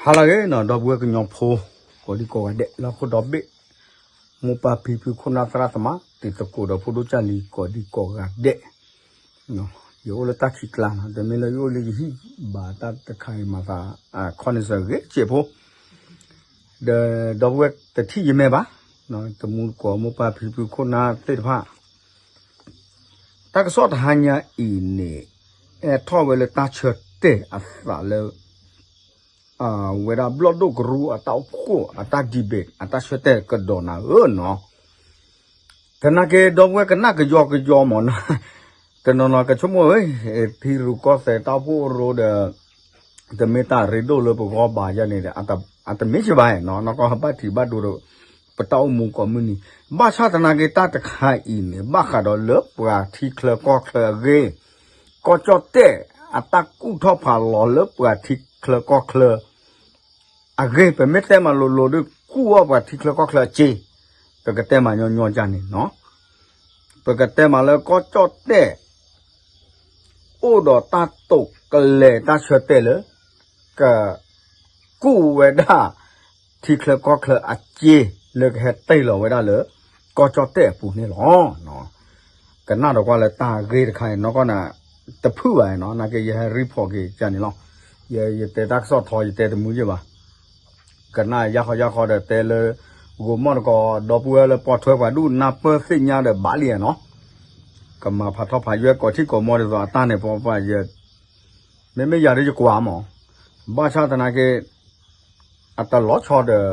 ဟါလၢအဂ့ၤနီၤ ဒီပုၢ်ဝဲၢ်ကညီဖိ ကိးဒံကိးဂၤဒဲး လၢဟီၣ်ခိၣ်ဒီဘ့ၣ် မိၢ်ပၢ်ဖံဖု ခိၣ်နၢ်သရၣ်သမါ တံၤသကိးဒီးဖိဒိၣ်ကၢ်လံၤ ကိးဒံကိးဂၤဒဲး, ယအိၣ်လၢတၢ်ခံးကျါနီၤ တမ့ၢ်လၢယအိၣ်လၢယဟံၣ်ဘၣ် တၢ်တခါအံၤမၤသး ခီနံၣ်စၢၤဂ့ၤစဲးဖိ, ဒီးဒီပုၢ်ဝဲၢ်တထံၣ်ယမဲာ်ဘၣ်, တမူတကိးမိၢ်ပၢ်ဖံဖုခိၣ်နၢ်သ့ၣ်တဖၣ် တၢ်ကစီၣ်တဟါညါအံၤန့ၣ် အဲၣ်ထီၣ်ဝဲလၢတၢ်ဆၢတဲာ်အသးလၢ ဝဲဒၣ်ဘျီၣ်ဒိၣ်ကရူၢ်အတၢ်အိၣ်ဖှိၣ်အတၢ် debate အတၢ်ဆၢတဲာ်ကဒီးနၤဧၢနီၤ, သနာ်က့ဒီပုၢ်ဝဲၢ်ကနၣ်ကယီကယီမးနီၤ, တနီၤနီၤကဆိကမိၣ်ဧၢ, ထံရူၢ်ကီၢ်သဲးတၢ်အိၣ်ဖှိၣ်အရူဒီး တမ့ၢ်တၢ်ရ့ဒိၣ်လၢပဂီၢ်ဘၣ်ယၤန့ၣ် အတမ့ၢ်စ့ၢ်ဘၣ်နီၤ, နီၢ်ကီၢ်ဘၣ်ထံးဘၣ်ဒိဒီး ပတၢ်အိၣ်မူကိးမုၢ်နံၤ, ဘၣ်ဆၣ်သနာ်က့တၢ်တခါအံၤန့ၣ် ဘၣ်ဃးဒီးလၢပှၤထံချၢကီၢ်ချၢအဂ့ၢ်, ကီၢ်ကၠီၣ်တဲၣ်အတၢ်ကူၣ်ထီၣ်ဖးလီၤလၢပှၤထံချၢကီၢ်ချၢအဂ့ၢ်, ပမ့ၢ်တဲမးလိၤလိၤဒီး ကူၣ်အီၣ်ပှၤထံချၢကီၢ်ချၢအစ့, ပကတဲမးညီညီကန့ၣ်နီၤ, ပကတဲမးလၢကီၢ်ကၠီၣ်တဲၣ် အိၣ်ဒီးတၢ်တိာ်ကျဲၤတၢ်ဆၢတဲာ်လၢ က ကူၣ်ဝဲဒၣ် ထံချၢကီၢ်ချၢအစ့ လၢကဟဲတ့ၢ်လီၤဝဲဒၣ်လၢ ကီၢ်ကၠီၣ်တဲၣ်အပူၤန့ၣ်လီၤ. ကနၣ်ဒီးကွၢ်လၢတၢ်ဂ့ၢ်တခါအံၤ နီၢ်ကီၢ်န့ၣ် တဖုၣ်ဘၣ်နီၤ, နာ်က့ယဟဲ report က့ၤကန့ၣ်လီၤ. ယတဲတၢ်ကစီၣ်ထီ ယတဲတမူယဲၢ်ဘၣ်. ကနၣ်ယါဃီယါဃီဒီးတဲလၢ ဂိၤမီၢ်တကိး ဒီပုၢ်ဝဲၢ်လၢပိာ်ထွဲပှၤဒူၣ်နၢ်ပၢၢ်သ့ၣ်ညါဒီးဘၣ်လံနီၤ, ကမၤဖးထီဖးယွဲၢ်ကိးထံၣ်ကိးမီၤဒ်သိးအတၢ်န့ၣ် ပပှၤယ မ့မ့ၢ်ယၤဒ်ယကွၢ်မး, ဘၣ်ဆၣ်သနာ်က့ အတလီၤဆီဒီး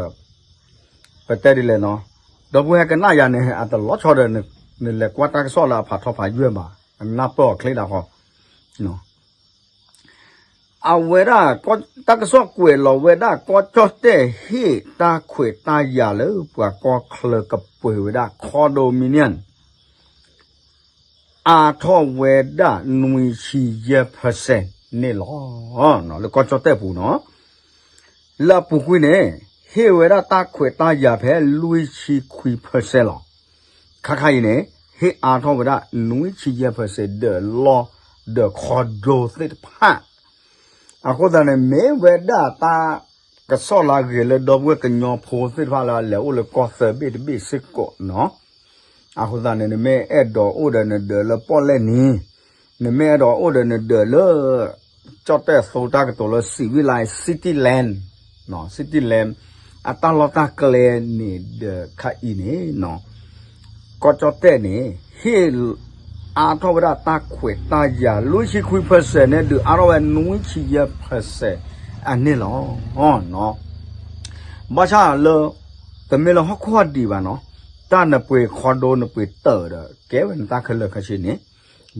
ပတဲဒ်လဲၣ်နီၤ, ဒီပုၢ်ဝဲၢ်ကနၣ်ယၤန့ၣ် အတလီၤဆီဒီး နလဲၤကွၢ်တၢ်ကစီၣ်လၢအဖးထီဖးယွဲၢ်ဘၣ်, နၢ်ပၢၢ်အီၤချ့ဒၣ်ဃီ အဝဲဒၣ် တၢ်ကစီၣ်ကွဲးလီၤဝဲဒၣ် ကီၢ်ကၠီၣ်တဲၣ်ဟ့ၣ်တၢ်ခွဲးတၢ်ယာ်လၢပှၤကီၢ်ချၢကပှဲၤဝဲဒၣ် condominium အါထီၣ်ဝဲဒၣ်နွံဆံယဲၢ် percent န့ၣ်လီၤ. လၢကီၢ်ကၠီၣ်တဲၣ်ပူၤနီၤ, လၢအပူၤကွံာ်န့ၣ် ဟ့ၣ်ဝဲဒၣ်တၢ်ခွဲးတၢ်ယာ်ဖဲလွံၢ်ဆံခွံ percent လီၤ. ခါခါအံၤန့ၣ် ဟ့ၣ်အါထီၣ်ဝဲဒၣ်နွံဆံယဲၢ် percent ဒီးလီၢ်ဒီး condo သ့ၣ်တဖၣ် အဃိသတးန့ၣ် မ့ၢ်ဝဲဒၣ်တၢ်ကစီၣ်လၢအဂ့ၤလၢဒီပုၢ်ဝဲၢ်ကညီဖိသ့ၣ်တဖၣ်လၢအလဲၤအိၣ်လၢကီၢ်သၢဘ့ၣ်တဘ့ၣ်စ့ၢ်ကီးနီၤ, အဃိသတးန့ၣ် နမ့ၢ်အဲၣ်ဒိးအိၣ်ဒီးနဒၢးလၢပီၣ်လဲၣ်နံၤ, နမ့ၢ်အဲၣ်ဒိးအိၣ်ဒီးနဒၢးလၢ ကၠီၣ်တဲၣ်အသိတၢ်ကတိၤလၢ စံးဝံလၢ City Land, City Land အတၢ်လီၢ်တၢ်ကျဲန့ၣ်ဒီးခါအံၤန့ၣ် ကီၢ်ကၠီၣ်တဲၣ်န့ၣ် ဟ့ၣ်အါထီၣ်ဝဲဒၣ်တၢ်ခွဲးတၢ်ယာ် လွံၢ်ဆံခွံ percent န့ၣ် ဒုးအါထီၣ်ဝဲနွံဆံယဲၢ် percent အန့ၣ်လီၤ. ဘၣ်ဆၣ်လၢ တမ့ၢ်လၢဟီၣ်ခိၣ်ဟီၣ်ဒံးဘၣ်နီၤ, တၢ်နပှ့ၤ condo နပှ့ၤတၢၢ်ဒီး ကဲဝဲနတၢ်ခဲလၢာ်ခဲဆ့န့ၣ်,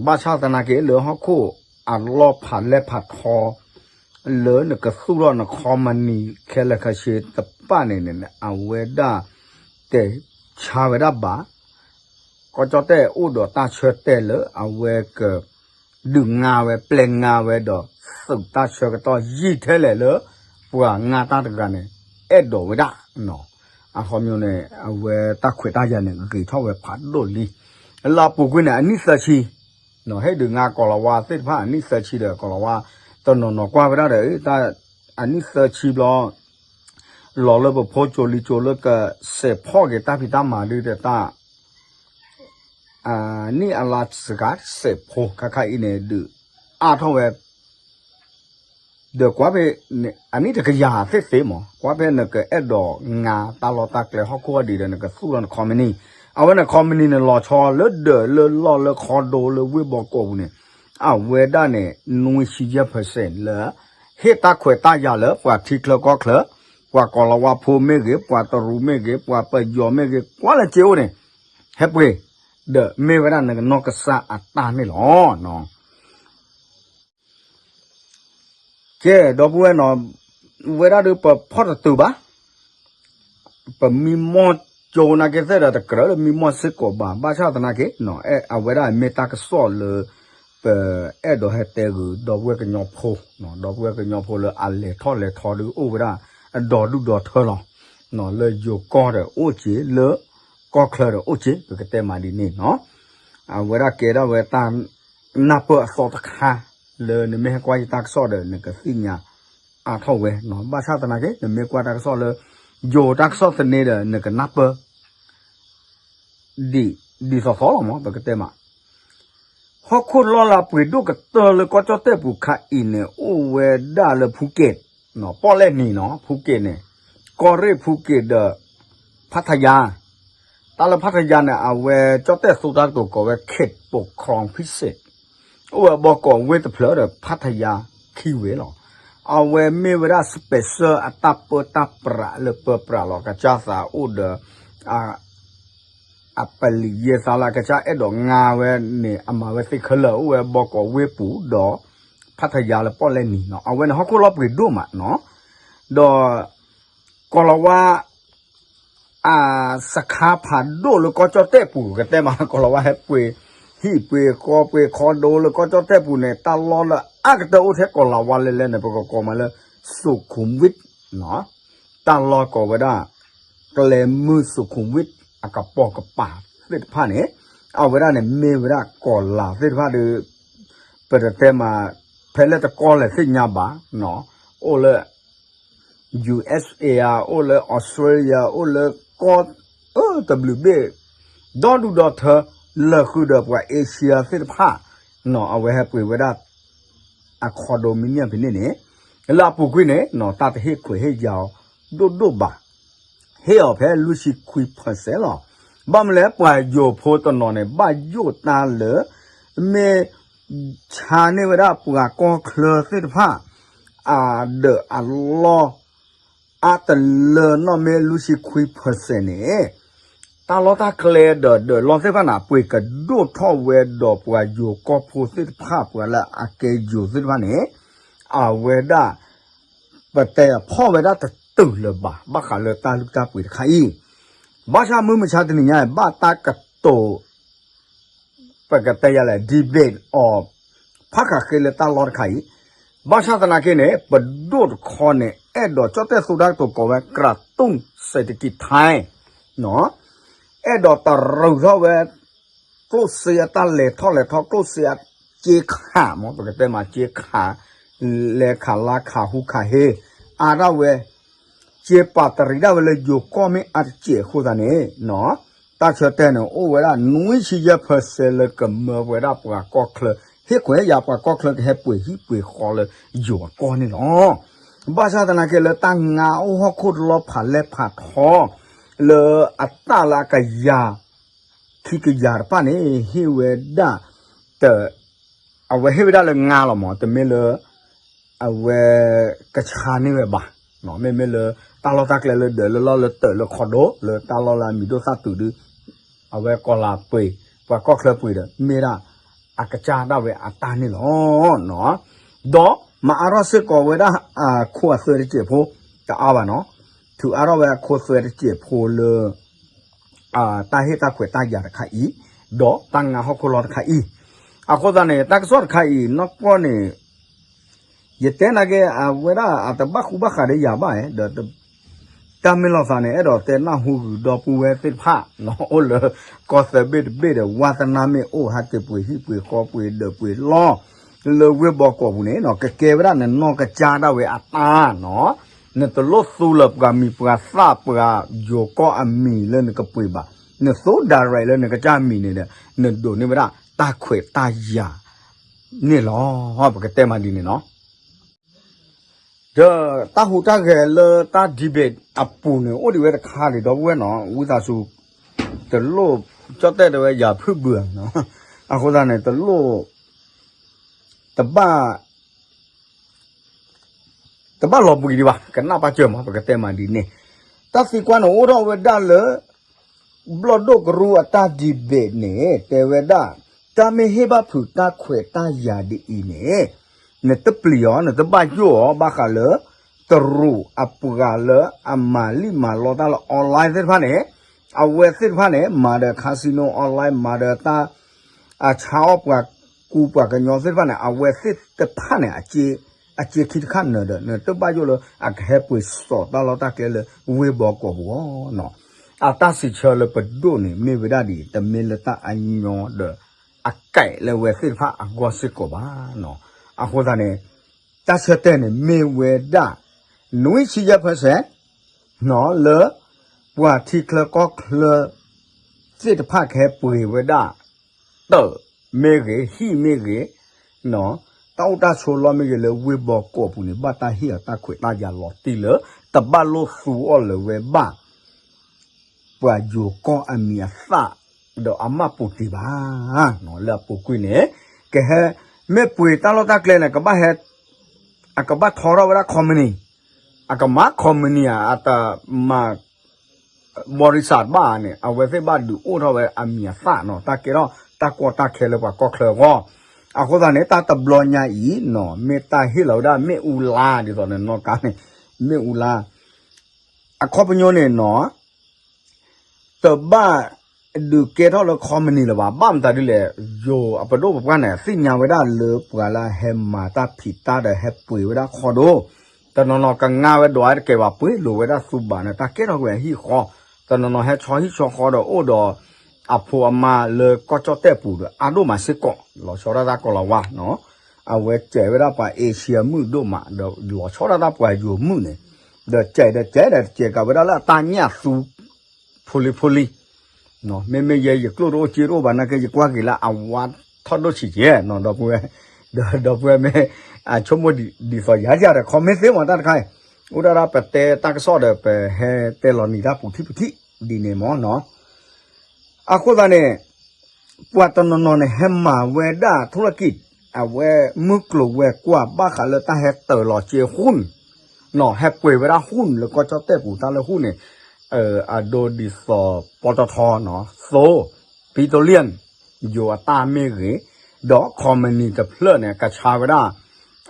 ဘၣ်ဆၣ်သနာ်က့လၢဟီၣ်ခိၣ်အလီၢ်ဖးလဲၢ်ဖးထီ လၢနကသူၣ်ထီၣ်န company ခဲလၢာ်ခဲဆ့တဖၣ်န့ၣ်န့ၣ် အဝဲဒၣ် တဲဆါဝဲဒၣ်ဘၣ်, ကီၢ်ကၠီၣ်တဲၣ်အိၣ်ဒီးတၢ်ဆၢတဲာ်လၢအဝဲက ဒုးငါဝဲပျဲငါဝဲဒီး သုးတၢ်ဆၢကတီၢ်ယံာ်ထဲလဲၣ်လၢ ပှၤငါတၢ်တဂၤန့ၣ် အဲၣ်ဒိးဝဲဒၣ် အခီပညီန့ၣ် အဝဲတၢ်ခွဲးတၢ်ယာ်န့ၣ် ဂ့ၤထီၣ်ဝဲဖးဒိၣ်လံ. လၢအပူၤကွံာ်န့ၣ် အနံၣ်သၢဆံ ဟ့ၣ်ဒုးငါကီၤလၤဝါသ့ၣ်တဖၣ် အနံၣ်သၢဆံဒီးကီၤလၤဝါ တနီၤနီၤကွၢ်ဝဲဒၣ်ဒီး အနံၣ်သၢဆံဘျီ လီၤလၢပဖိကၠိလံကၠိလၢကစဲးဖီၣ်က့ၤတၢ်ဖံးတၢ်မၤဒုဒီးတၢ် အနံၣ်အလါစှၤစဲးဖိ ခါခါအံၤန့ၣ် ဒုးအါထီၣ်ဝဲ ဒီးကွၢ်ဖဲ အနံၣ်တကယၤသ့သ့မး ကွၢ်ဖဲနကအဲၣ်ဒိးငါတၢ်လီၢ်တၢ်ကျဲဟီၣ်ခိၣ်အီၤဒံးဒီး နကသူၣ်လီၤန company, အဝဲန company န့ၣ် လီၤဆီလၢဒၢးလၢလီၢ်လၢ condo လၢဝ့ၢ်ဘီကီးပူၤန့ၣ် အဝဲဒၣ်န့ၣ် နွံဆံယဲၢ် percent လၢ ဟ့ၣ်တၢ်ခွဲးတၢ်ယာ်လၢပှၤထံချၢကီၢ်ချၢ, ပှၤကီၤလၤဝါဖိမ့ၢ်ဂ့ၤ, ပှၤတရူးမ့ၢ်ဂ့ၤ, ပှၤပယီၤမ့ၢ်ဂ့ၤ, ကွၢ်လၢစ့အိၣ်န့ၣ် ဟဲပှ့ၤ ဒီးမ့ၢ်ဝဲဒၣ်နကနီၢ်ကစၢ်အတၢ်န့ၣ်လီၤ. ကဲ ဒီပုၢ်ဝဲၢ်နီၤ, ဝဲဒၣ်ဒီးပဖီၣ်တတုၤဘၣ်, ပမံမီၢ်ကၠိနာ်က့သ့ၣ်ဒီး တကြၢးလၢမံမီၢ်စ့ၢ်ကီးဘၣ်, ဘၣ်ဆၣ်သနာ်က့ အဝဲဒၣ်မ့ၢ်တၢ်ကစီၣ်လၢ ပအဲၣ်ဒိးဟဲတဲဂုာ် ဒီပုၢ်ဝဲၢ်ကညီဖိ, ဒီပုၢ်ဝဲၢ်ကညီဖိလၢအလဲၤထီၣ်လဲၤထီဒုးအိၣ်ဝဲဒၣ် အဒီဒူၣ်ဒီထၢလီၤ, လၢယိၤကီၢ်ဒီးအိၣ်က့ၤ လၢကီၢ်ချၢဒီးအိၣ်က့ၤ ပကတဲမးဒ်န့ၣ်နီၤ, အဝဲဒၣ်ကဲဒၣ်ဝဲတၢ် နၢ်ပၢၢ်အသီတခါ လၢနမ့ၢ်ဟဲကွၢ်ယတၢ်ကစီၣ်ဒီး နကသ့ၣ်ညါ အါထီၣ်ဝဲနီၤ. ဘၣ်ဆၣ်သနာ်က့ နမ့ၢ်ကွၢ်တၢ်ကစီၣ်လၢ ယိၤတၢ်ကစီၣ်သန့ဒီး နကနၢ်ပၢၢ် ဒ်သိးသိးလီၤမး ပကတဲမး ဟီၣ်ခိၣ်လီၢ်လၢအပှ့ၤဒိၣ်ကတၢၢ်လၢကီၢ်ကၠီၣ်တဲၣ်ပူၤခါအံၤန့ၣ် အိၣ်ဝဲဒၣ်လၢဖူက့း, ပီၣ်လဲၣ်နံၤနီၤ, ဖူက့းန့ၣ်, ကီၢ်ရ့ၣ်ဖူက့းဒီး ဖးထယါ, တၢ်လၢဖးထယါန့ၣ် အဝဲကၠီၣ်တဲၣ်သူတၢ်ကတိၤကိးဝဲ ခေတ်ပူၤခရံစ့း, အိၣ်ဝဲဘီကီးဝ့ၢ်တဖျၢၣ်ဒီးဖးထယါခံဝ့ၢ်လီၤ. အဝဲမ့ၢ်ဝဲဒၣ် special အတၢ်ပၢတၢ်ပြးလၢပၢပြးလီၤ ကစၢ်သးအိၣ်ဒီး အပလံးယဲၢ်သးလၢအကစၢ်အဲၣ်ဒိးငါဝဲန့ၣ် အမၤဝဲသ့ခဲလၢာ် အိၣ်ဝဲဘီကီးဝ့ၢ်ပူၤဒီး ဖးထယါလၢပီၣ်လဲၣ်နံၤနီၤ. အဝဲန့ၣ်ဟီၣ်ခိၣ်လီၢ်ပှ့ၤဒိၣ်မးနီၤ. ဒီး ကီၤလၤဝါ အစခါဖးဒိၣ်လၢကီၢ်ကၠီၣ်တဲၣ်ပူၤ ကတဲမး ကီၤလၤဝါဟဲပှ့ၤ ဟံၣ်ပှ့ၤဃီပှ့ၤခီဒိလၢကီၢ်ကၠီၣ်တဲၣ်ပူၤန့ၣ် တၢ်လီၢ်လၢအါကတၢၢ်အိၣ်ထဲကီၤလၤဝါလဲၤလဲၤန့ၣ် ပကကိးမးလၢ စိၤခိၣ်ဝံး တၢ်လီၢ်ကိးဝဲဒၣ် ကျဲမုၢ်စိၤခိၣ်ဝံး အကပိာ်ကပၤသ့ၣ်တဖၣ်န့ၣ် အဝဲဒၣ်န့ၣ် မ့ၢ်ဝဲဒၣ်ကီၤလၤသ့ၣ်တဖၣ်ဒီး ပတတဲမး ဖဲလၢတကီၢ်လဲၣ်သ့ၣ်ညါဘၣ် အိၣ်လၢ USA ဧါ, အိၣ်လၢ Australia အိၣ်လၢကီၢ် အၢ တဘျုးဘ့ၣ် ဒီဒူၣ်ဒီထၢ လၢာ်ဃုာ်ဒီးပှၤ Asia သ့ၣ်တဖၣ် အဝဲဟဲပှ့ၤဝဲဒၣ် အ condominium ဖဲန့ၣ်န့ၣ် လၢအပူၤကွံာ်န့ၣ် တၢ်တဟ့ၣ်ခွဲးဟ့ၣ်ယာ်အီၤဒိၣ်ဒိၣ်ဘၣ် ဟ့ၣ်အီၤဖဲလွံၢ်ဆံခွံ percent လီၤ. ဘၣ်မနုၤလဲၣ် ပှၤယိၤဖိတနီၤန့ၣ် ဘၣ်ယိၣ်တၢ်လၢ မ့ၢ် ဆါန့ၢ်ဝဲဒၣ်ပှၤကီၢ်ချၢသ့ၣ်တဖၣ် အဒၢးအလီၢ် အါတလၢနီၣ်မ့ၢ်လွံၢ်ဆံခွံ percent န့ၣ် တၢ်လီၢ်တၢ်ကျဲဒီးဒၢးလီၢ်သ့ၣ်တဖၣ်န့ၣ် ပှ့ၤကဒိၣ်ထီၣ်ဝဲဒီးပှၤယိၤကီၢ်ဖိသ့ၣ်တဖၣ် ပှၤလၢအကဲယိၤသ့ၣ်တဖၣ်န့ၣ် အဝဲဒၣ် ပတဲဖီၣ်ဝဲဒၣ်တတုၤလၢၤဘၣ် ဘၣ်ဃးလၢတၢ်လုၢ်တၢ်ပှ့ၤတခါအံၤ ဘၣ်ဆၣ်မုၢ်မဆါတနံၤညါ ဘၣ်တၢ်ကတိၤ ပကတဲယၤလဲၣ် debate အီၤ ဖးဃာ်ဃ့လၢတၢ်လီၢ်တခါအံၤ ဘၣ်ဆၣ်သနာ်က့န့ၣ် ပဒိၣ်တခီန့ၣ် အဲၣ်ဒိးကၠီၣ်တဲၣ်သူတၢ်ကတိၤကိးဝဲ ကရၤတူၣ် စဲးတကံးထဲ အဲၣ်ဒိးတရူးထီၣ်ဝဲ ကျိၣ်စ့အတၢ်လဲၤထီၣ်လဲၤထီ ကျိၣ်စ့အစ့ခးမး ပကတဲမးစ့ခး လဲၤခးလါခးဟူခးဟ့ အါဒၣ်ဝဲ စ့ပာ်တရံးဒၣ်ဝဲလၢယိၤကီၢ်မ့ၢ်အါတစဲးအဃိသတးန့ၣ် တၢ်ဆၢတဲာ်န့ၣ် အိၣ်ဝဲဒၣ်နွံဆံယဲၢ် percent လၢကမၢဝဲဒၣ်ပှၤကီၢ်ချၢ ဟ့ၣ်ခွဲးယာ်ပှၤကီၢ်ချၢကဟဲပှ့ၤဟံၣ်ပှ့ၤဃီလၢယိၤအကီၢ်န့ၣ်လီၤ. ဘၣ်ဆၣ်သနာ်က့လၢတၢ်ငါအိၣ်ဟီၣ်ခိၣ်တလီၢ်ဖးလဲၢ်ဖးထီ လၢအတၢ်လၢအကယၤ ခံကယၤတဖၣ်န့ၣ် ဟ့ၣ်ဝဲဒၣ် တ အဝဲဟ့ၣ်ဝဲဒၣ်လၢငါလီၤမး တမ့ၢ်လၢ အဝဲကဆါန့ၢ်ဝဲဘၣ်. မ့မ့ၢ်လၢ တၢ်လီၢ်တၢ်ကျဲလၢဒၢးလၢလီၢ်လၢတၢးလၢခီဒိ လၢတၢ်လီၢ်လၢအမံၤဒိၣ်သၣ်တုၤဒု အဝဲကီၤလၤပှ့ၤ ပှၤကီၢ်ချၢပှ့ၤဒီး မ့ၢ်ဒၣ် အကစၢ်ဒၣ်ဝဲအတၢ်န့ၣ်လီၤ. ဒီးမၤအါထီၣ်စ့ၢ်ကီးဝဲဒၣ် အခိၣ်အသွဲတစဲးဖိ တအါဘၣ်နီၤ ထုးအါထီၣ်ဝဲအခိၣ်သွဲတစဲးဖိလၢ တၢ်ဟ့ၣ်တၢ်ခွဲးတၢ်ယာ်တခါအံၤ ဒီးတၢ်ငါဟီၣ်ခိၣ်လီၢ်တခါအံၤ အဃိသတးန့ၣ် တၢ်ကစီၣ်တခါအံၤ နီၢ်ကီၢ်န့ၣ် ယတဲနာ်က့ အဝဲဒၣ်အတဘၣ်ဃူဘၣ်ဃးဒီးယၤဘၣ်ဒီး တၢ်မ့ၢ်လိာ်သးန့ၣ် အဲၣ်ဒိးတဲနၢ်ဟူဂုၤဒီပုၢ်ဝဲၢ်သ့ၣ်တဖၣ် အိၣ်လၢ ကီၢ်သၢဘ့ၣ်တဘ့ၣ်ဒီး ဝါသနာမ့ၢ်အိၣ် ဟးက့ၤပှ့ၤဟံၣ်ပှ့ၤဃီပှ့ၤဒၢးပှ့ၤလီၢ် လၢဝ့ၢ်ဘီကီးပူၤန့ၣ် ကကဲဝဲဒၣ်နနီၢ်ကစၢ်ဒၣ်ဝဲအတၢ်နီၤ နတလိၣ်သူလၢပှၤမံၤပှၤသၣ်ပှၤယိၤကီၢ်အမံၤလၢနကပှ့ၤဘၣ် နသူ direct လၢနကစၢ်မံၤန့ၣ်ဒီး နဒိးန့ၢ်ဝဲဒၣ်တၢ်ခွဲးတၢ်ယာ်န့ၣ်လီၤ. ပကတဲမးဒ်န့ၣ်နီၤ ဒီးတၢ်ဟူးတၢ်ဂဲၤလၢတၢ် debate အပူၤန့ၣ် အိၣ်ဒံးဝဲတခါဒံး ဒီပုၢ်ဝဲၢ်နီၤ ဝံသးစူၤ တလိၣ် ကၠီၣ်တဲၣ်တဲဝဲယၤဖုၣ်ဘုဧါ အဃိသတးန့ၣ် တလိၣ် တဘၣ် တဘၣ်လီၤဘှံးဒံးဘၣ် ကနၣ်ပၢ်စၢၤမး ပကတဲမးဒ်န့ၣ် တၢ်သံကွၢ်န့ၣ်အိၣ်ထီၣ်ဝဲဒၣ်လၢ ဘျီၣ်ဒိၣ်ကရူၢ်အတၢ် debate န့ၣ် တဲဝဲဒၣ် တၢ်မ့ၢ်ဟ့ၣ်ဘၣ်ဖုးတၢ်ခွဲးတၢ်ယာ်ဒ်အံၤန့ၣ် နတပျံၤအီၤ နတဘၣ်ယိၣ်အီၤ ဘၣ်ဃးလၢ တရူးအပှၤလၢအမၤလံၣ်မၤလီတၢ်လၢ online သ့ၣ်တဖၣ်န့ၣ် အဝဲသ့ၣ်တဖၣ်န့ၣ် မၤဒီး casino online မၤဒီးတၢ် အဆါအီၣ်ပှၤကူပှၤကညီသ့ၣ်တဖၣ်န့ၣ် အဝဲသ့ၣ်တဖၣ်န့ၣ် အစ့ခံတခါနၢၤဒီး နတဘၣ်ယိၣ်လၢအကဟဲပှ့ၤစိာ်တၢ်လီၢ်တၢ်ကျဲလၢဝ့ၢ်ဘီကီးပူၤအီၤနီၤ အတၢ်စံးဆၢလၢပဒိၣ်န့ၣ် မ့ၢ်ဝဲဒၣ်ဒ်အံၤ တမ့ၢ်လၢတၢ်အညီဒီး အကဲလၢဝဲသ့ၣ်တဖၣ်အဂီၢ်စ့ၢ်ကီးဘၣ်နီၤ အဃိသတးန့ၣ် တၢ်ဆၢတဲာ်န့ၣ် မ့ၢ်ဝဲဒၣ် နွံဆံယဲၢ် percent လၢ ပှၤထံချၢကီၢ်ချၢ သ့ၣ်တဖၣ်ကဟဲပှ့ၤဝဲဒၣ် တၢးမ့ၢ်ဂ့ၤ ဟံၣ်မ့ၢ်ဂ့ၤ တၢ်အိၣ်တၢ်ဆိးလီၢ်မ့ၢ်ဂ့ၤလၢဝ့ၢ်ဘီကီးပူၤန့ၣ် ဘၣ်တၢ်ဟ့ၣ်အီၤတၢ်ခွဲးတၢ်ယာ်လီၤတံၢ်လၢ တဘၣ်လိၣ်သူအီၤလၢၤဝဲဘၣ် ပှၤယိၤကီၢ်အမံၤအသၣ် ဒီးအမၢ်ပူၤတံၤဘၣ်. လၢအပူၤကွံာ်န့ၣ် ကဟဲ မ့ၢ်ပှ့ၤတၢ်လီၢ်တၢ်ကျဲန့ၣ် ကဘၣ်ဟဲ အကဘၣ်ထီထီၣ်ဝဲဒၣ် company အကမၤ company ဧါ အတမၤ ဘီရံစးဘၣ်န့ၣ် အဝဲသ့ၣ်ဘၣ်ဒုးအိၣ်ထီၣ်ဝဲအမံၤအသၣ်နီၤ တၢ်ကဲထီၣ်တၢ်ကီတၢ်ခဲလၢပှၤကီၢ်ချၢအဂီၢ်. အဃိသတးန့ၣ် တၢ်တဘျီညါအံၤနီၤ မ့ၢ်တၢ်ဟ့ၣ်လီၤဝဲဒၣ်မ့ၣ်အူလါ ဒ်သိးန့ၣ်နီၢ်ကါန့ၣ် မ့ၣ်အူလါ အခီပညီန့ၣ်နီၤ တဘၣ်ဒုးကဲထီၣ်လၢ company လၢၤဘၣ်. ဘၣ်မတၤဒ်လဲၣ် ယိၤအပဒိၣ်ပပှၢ်န့ၣ် သ့ၣ်ညါဝဲဒၣ်လၢပှၤလၢဟဲမၤတၢ်ဖံးတၢ်ဒီးဟဲပှ့ၤဝဲဒၣ်ခီဒိၣ် တနီၤနီၤကငါဝဲဒီးတကဲဘၣ်ပှ့ၤလိာ်ဝဲဒၣ်သူဘၣ်န့ၣ် တၢ်ကဲထီၣ်ကွံာ်အဟံၣ်ဃီ တနီၤနီၤဟဲဆီဟံၣ်ဆီဃီဒီးအိၣ်ဒီး အဖိအမါလၢကီၢ်ကၠီၣ်တဲၣ်ပူၤဒီးအါဒိၣ်မးစ့ၢ်ကီး လီၤဆီဒၣ်တၢ်ကီၤလၤဝါနီၤ အဝဲစဲးဝဲဒၣ်ပှၤအ့ရှံယါမုၣ်ဒိၣ်မး ဒီးလီၤဆီဒၣ်တၢ်ပှၤယိၤမုၣ်န့ၣ် ဒီးစဲးဒီးစဲးဒီးစဲးကးဝဲဒၣ်လၢအတၢ်ညၣ်သူ ဖိလံဖိလံ မ့မ့ၢ်ယဲယကျိၣ်တအိၣ်စ့တအိၣ်ဘၣ်နာ်က့ ယကွၢ်က့ၤလၢအဝါထီၣ်ဒိၣ်ဆံးကဲနီၤ ဒီပုၢ်ဝဲၢ် ဒီးဒီပုၢ်ဝဲၢ်မ့ၢ် အဆိကမိၣ်ဒ်သိးယၤယၤဒီး comment သ့မးတၢ်တခါအံၤ အိၣ်ဒၣ်ဒၣ်ပတဲတၢ်ကစီၣ်ဒီးပဟဲတဲလီၤနံၤတၢ်ပူၤထံၣ်ပူၤထံၣ်ဒ်န့ၣ်မးနီၤ အဃိသတးန့ၣ် ပှၤတနီၤနီၤန့ၣ် ဟဲမၤဝဲဒၣ် ธุรกิจ အဝဲမုၢ်ကျိၤဝဲၤကွာ်ဘၣ်ဃးလၢတၢ်ဟဲတၢၤလီၤစ့ หุ้น နီၤ ဟဲပှ့ၤဝဲဒၣ် หุ้น လၢကီၢ်ကၠီၣ်တဲၣ်ပူၤ တၢ်လၢ หุ้น န့ၣ် အဒိဒ်သိး ပီတီထီ နီၤ သိ petroleum ယိၤအတၢ်မ့ၢ်ဂ့ၤ ဒီး company တဖျၢၣ်န့ၣ် ကဆါဝဲဒၣ်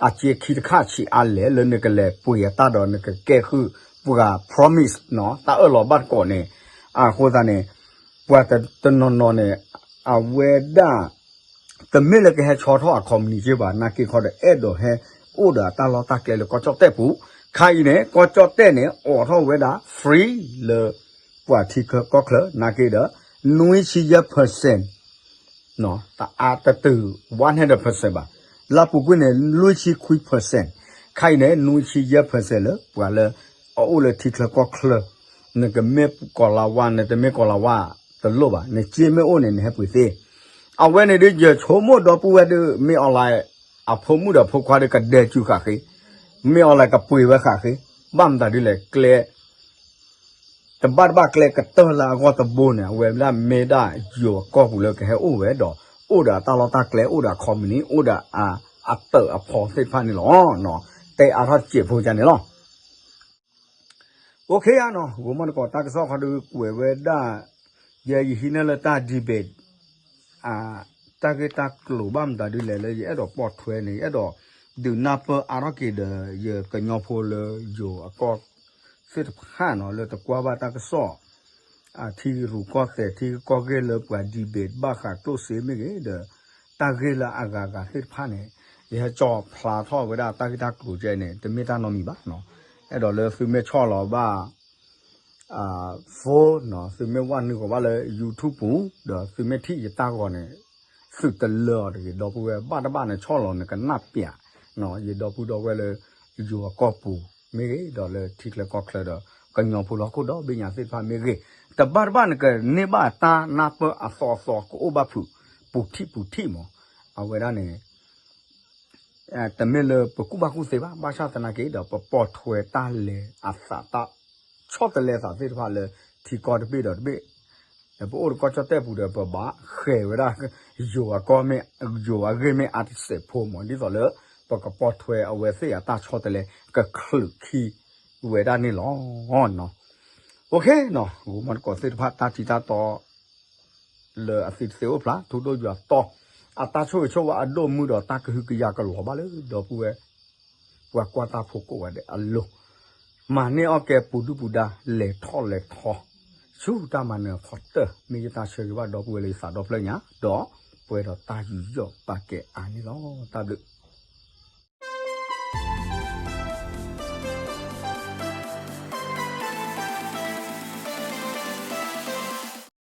အစ့ခံတခါဆံးအါလဲၣ် လၢနကလဲၤပှ့ၤအတၢ်ဒီးနကကဲဃုာ်ပှၤ promise နီၤ တၢ်အၢၣ်လီၤဘၣ်တကိးန့ၣ် အဃိသတးန့ၣ် ပှၤတနီၤနီၤန့ၣ် အဝဲဒၣ် တမ့ၢ်လၢကဟဲဆီထီၣ်အ company က့ဘၣ် နာ်က့ခီဒီး အဲၣ်ဒိးဟဲအိၣ်ဒီးအတၢ်လီၢ်တၢ်ကျဲလၢကီၢ်ကၠီၣ်တဲၣ်ပူၤ ခါအံၤန့ၣ် ကီၢ်ကၠီၣ်တဲၣ်န့ၣ် အိးထီၣ်ဝဲဒၣ် free လၢ ပှၤထံချၢကီၢ်ချၢ နာ်က့ဒီး နွံဆံယဲၢ် percent တအါတတုၤ one hundred percent ဘၣ် လၢပူၤကွံာ်န့ၣ် လွံၢ်ဆံခွံ percent ခါအံၤန့ၣ် နွံဆံယဲၢ် percent လၢပှၤလၢ အအိၣ်လၢထံချၢကီၢ်ချၢ နကမ့ၢ်ကီၤလၤဝါ နတမ့ၢ်ကီၤလၤဝါ တလိၣ်ဘၣ် နစ့မ့ၢ်အိၣ်န့ၣ် နဟဲပှ့ၤသ့ အဝဲန့ၣ်ဒ်ယဆိကမိၣ်ဒီပုၢ်ဝဲၢ်ဒ် မ့ၢ်အီၤလၢ အဖိမုၣ်ဒီးဖိခွါဒီးကဒဲးစုဃာ်ဃ့ မ့ၢ်အီၤလၢကပှ့ၤဝဲဃာ်ဃ့ ဘၣ်မတၤဒ်လဲၣ် ကျဲ တဘၣ်တဘၣ်ကျဲကတၢၢ်လၢအဂီၢ်တဘိန့ၣ် အဝဲဒၣ်မ့ၢ်ဒၣ်ယိၤအကီၢ်ပူၤလၢကဟဲအိၣ်ဝဲဒီး အိၣ်ဒီးအတၢ်လီၢ်တၢ်ကျဲ အိၣ်ဒီးအ company အိၣ်ဒီးအ အတၢၤအဖီသ့ၣ်တဖၣ်န့ၣ်လီၤ. တဲအါထီၣ်စဲးဖိကန့ၣ်လီၤ. OK ဧါနီၤ ဂိၤမီၢ်တကိး တၢ်ကစီၣ်ခီဒုးကွဲးဝဲဒၣ် ယဲယဟံးန့ၢ်လၢတၢ် debate တၢ်ဂ့ၢ်တၢ်ကျိၤဘၣ်မတၤဒ်လဲၣ်လၢယအဲၣ်ဒိးပိာ်ထွဲန့ၣ် ယအဲၣ်ဒိးဒုးနၢ်ပၢၢ်အါထီၣ်က့ၤဒီး ယကညီဖိလၢယိၤအကီၢ်သ့ၣ်တဖၣ်နီၤ လၢတကွၢ်ဘၣ်တၢ်ကစီၣ် အထံရူၢ်ကီၢ်သဲး ထံဂ့ၢ်ကီၢ်ဂ့ၢ်လၢပှၤ debate ဘၣ်ဃးကျိၣ်စ့မ့ၢ်ဂ့ၤဒီး တၢ်ဂ့ၢ်လၢအဂၤဂၤသ့ၣ်တဖၣ်န့ၣ် ယဟဲကၠီၣ်ဖျါထီၣ်ဝဲဒၣ်တၢ်ဂ့ၢ်တၢ်ကျိၤကဲန့ၣ် တမ့ၢ်တၢ်နီတမံၤဘၣ်နီၤ အဲၣ်ဒိးလၢသုမ့ၢ်ဆီၣ်လီၤဘၣ် phone နီၤ သုမ့ၢ်ဝဲနုာ်ဃီၤဘၣ်လၢ YouTube ပူၤ ဒီးသုမ့ၢ်ထံၣ်ယတၢ်ဂီၤန့ၣ် သုတလၢအီၤတဂ့ၤ ဒီပုၢ်ဝဲၢ်ဘၣ်တဘၣ်န့ၣ် ဆီၣ်လီၤနကနၢ်ပၠး ယဒီပုၢ်ဒီဝဲၢ်လၢ ယိၤအကီၢ်ပူၤမ့ၢ်ဂ့ၤ ဒီးလၢထံချၢကီၢ်ချၢဒီး ကညီဖိလၢဟီၣ်ခိၣ်ဒီဘ့ၣ်ညါသ့ၣ်တဖၣ်မ့ၢ်ဂ့ၤ တဘၣ်တဘၣ်နကန့ၢ်ဘၣ်တၢ်နၢ်ပၢၢ်အသီအသီကအိၣ်ဘၣ်ဖုး ပူၤထံၣ်ပူၤထံၣ်မး အဝဲဒၣ်န့ၣ် တမ့ၢ်လၢပကူၣ်ဘၣ်ကူၣ်သ့ဘၣ် ဘၣ်ဆၣ်သနာ်က့ဒီး ပပိာ်ထွဲတၢ်လဲၤအသးတၢ်ဆီတလဲသးသ့ၣ်တဖၣ်လၢ ထံကီၢ်တဘ့ၣ်ဒီးတဘ့ၣ် ပအိၣ်လၢကီၢ်ကၠီၣ်တဲၣ်ပူၤဒီး ပဘၣ်ဃဲၤဝဲဒၣ် ယိၤအကီၢ်မ့ၢ် ယိၤအဂ့ၢ်မ့ၢ်အါတစဲးဖိမး ဒ်သိးလၢ ပကပိာ်ထွဲအဝဲသ့ၣ်အတၢ်ဆီတလဲ ကချုးခံဝဲဒၣ်န့ၣ်လီၤ. OK နီၤ ဂိၤမီၢ်တကိးသ့ၣ်တဖၣ် တၢ်ထံတၢ်တီ လၢအသံတသ့အိၣ်ဖျါ ထူဒိၣ်ယွၤတီ အတၢ်ဆိၣ်ဂ့ၤဆိၣ်ဝါအဒိၣ်မုၢ်ဒီးတၢ်ကဟုကယာ်ကလီၤဘၣ်လၢ ဒီပုၢ်ဝဲၢ် ပှၤကွၢ်တၢ်ဖိကိးဂၤဒဲးအလိၤ မၤန့ၢ်အီၣ်ကဲပူၤဒုၣ်ပူၤဒါ လဲၤထီၣ်လဲၤထီ ဆူတၢ်မၤနၢၤအဖီတၢၢ် မ့ၢ်ယတၢ်ဆၢဂ့ၤဘၣ်ဒီပုၢ်ဝဲၢ်လၢယသးဒီဖျၢၣ်ညါ ဒီးပှဲၤဒီးတၢ်ယူးယီၣ်ပာ်ကဲအါန့ၣ်လီၤ. တၢ်ဘျုး